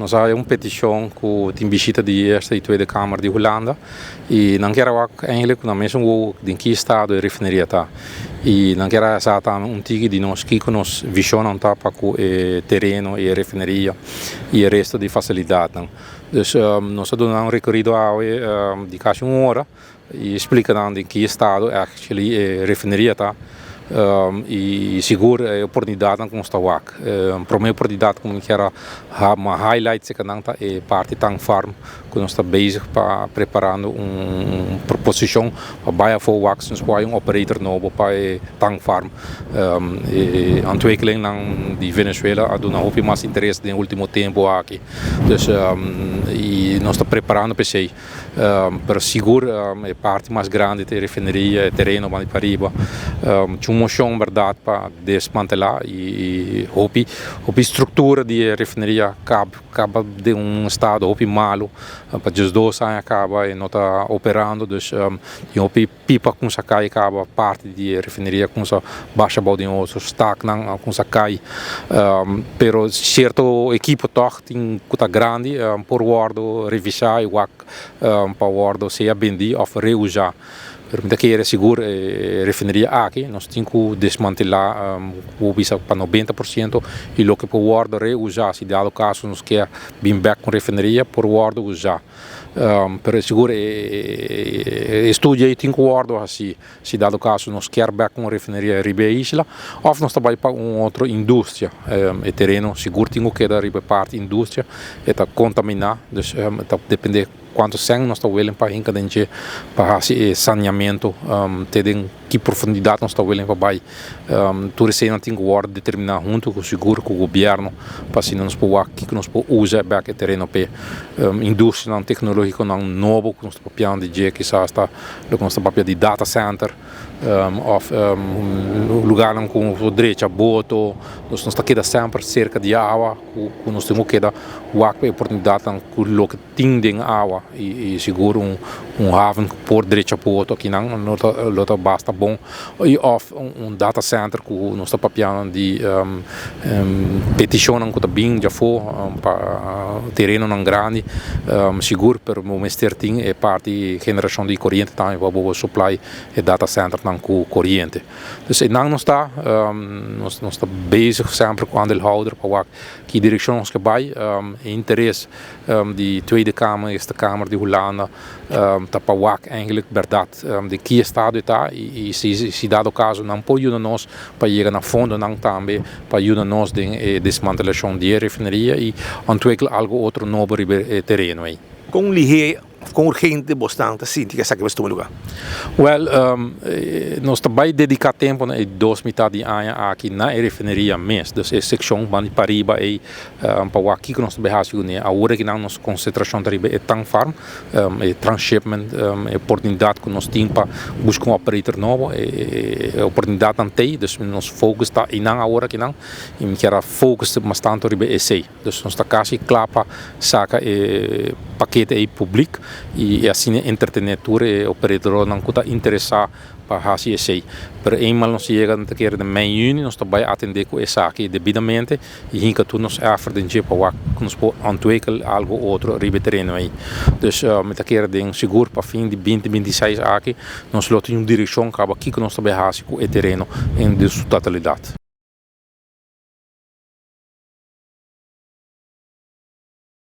Nos a haya un peticion cu tin bishita di Eerste y Tweede Kamer di Hulanda y nan kier a wak eigenlijk cu nan mesun wowo den ki estado e refineria ta y nan kier a sa tambe un tiki di nos kico nos visionnan ta pa cu e tereno y e refineria y e resto di facilidadnan. Dus nos a duna nan un recorido awe di casi un ora y splica nan den ki estado actually e refineria ta y sigur e oportunidadnan cu nos ta wak. Prome oportunidad cu mi kier a highlight seca nan ta e parti tank farm cu nos ta bezig pa preparando un proposicion pa bay afo wak si nos por haya un operator nobo pa e tank farm. E ontwikkelingnan di Venezuela a duna hopi mas interes den ultimo tempo aki. Dus y nos ta preparando pa esey. Pero sigur e parti mas grandi ta e refineria, e tereno banda di pariba. Tin un mocion berdad pa desmantela y hopi hopi structura di e refineria caba den un estado hopi malo. Pa 12 aña caba e no ta operando, dus tin hopi pipa ku sa kai kaba, parti di e refineria ku sa basha bou den otro staknan ku sa kai, pero sierto ekipo tòg tin ku ta grandi por wòrdu revisá i wak pa wòrdu sea bendí òf reusá. Pero mi ta kere sigur e refineria aki nos tin ku desmantelá ku bisa pa 90% i loke por wòrdu reusá si dado kaso nos ke bin bèk ku refineria por wòrdu usá. Pero sigur e estudio ei tin ku wòrdu hasi si dado kaso nos kier bèk un refineria riba e isla òf nos ta bai pa un otro industria. E tereno sigur tin ku keda riba e parti industria, e ta kontaminá, dus e ta dependé kuantu sèn nos ta willing pa hinka den dje pa hasi e saneamentu te den ki profundidat nos ta willing pa bai. Tur eseinan tin ku wòrdu determiná huntu ku sigur ku gobièrnu pa asina nos por wak kiko nos por usa bèk e tereno p'e industrianan teknológikonan nobo ku nos ta papiando di dje, kisas ta loke nos ta papia di data center òf lugarnan ku nos por drecha boto. Nos ta keda semper serka di awa ku nos tin ku keda wak pa e oportunidatnan ku loke tin den awa y sigur un haven cu por drecha boto akinan lo ta basta bon y of un data center cu nos ta papiando di peticionnan cu ta bin djafo pa terenonan grandi sigur pero bo mester tin e parti generacion di coriente tambe pa bo supply e data centernan cu coriente. Dus eynan nos ta, nos ta bezig semper cu aandeelhouder pa wak ki direccion nos ke bay. E interes di Tweede Kamer, Eerste Kamer di Hulanda ta pa wak eigenlijk berdad di ki estado e ta y si dado caso nan por yuda nos pa yega na fondonan tambe pa yuda nos den e desmantelacion di e refineria y ontwikkel algo otro nobo riba e tereno ey. Con lihe Kon urgente bosnan ta sinti ku esaki mester tuma lugá? Wèl, nos ta bai dediká tempu na e dos mitad di aña aki na e refineria mes. Dus e sekshon ban di pariba ei pa wak kiko nos ta bai hasi kuné. Awor aki nan nos konsentrashon ta riba e tank farm, e transshipment, e oportunidat ku nos tin pa buska un operator nobo. E oportunidatnan t'ei, dus nos focus ta einan awor aki nan i mi kier a focus mas tantu riba esei. Dus nos ta kasi kla pa saka e pakete ei publik i asina entretené tur e operadornan ku ta interesá pa hasi esei. Pero eenmaal nos yega ta kere den mei yüni nos ta bai atendé ku esaki debidamente i hinka tur nos èfert den dje pa wak ku nos por ontwikkel algu otro riba e tereno ei. Dus mi ta kere den sigur pa fin di 2026 aki nos lo tin un direkshon kaba kiko nos ta bai hasi ku e tereno den su totalidat.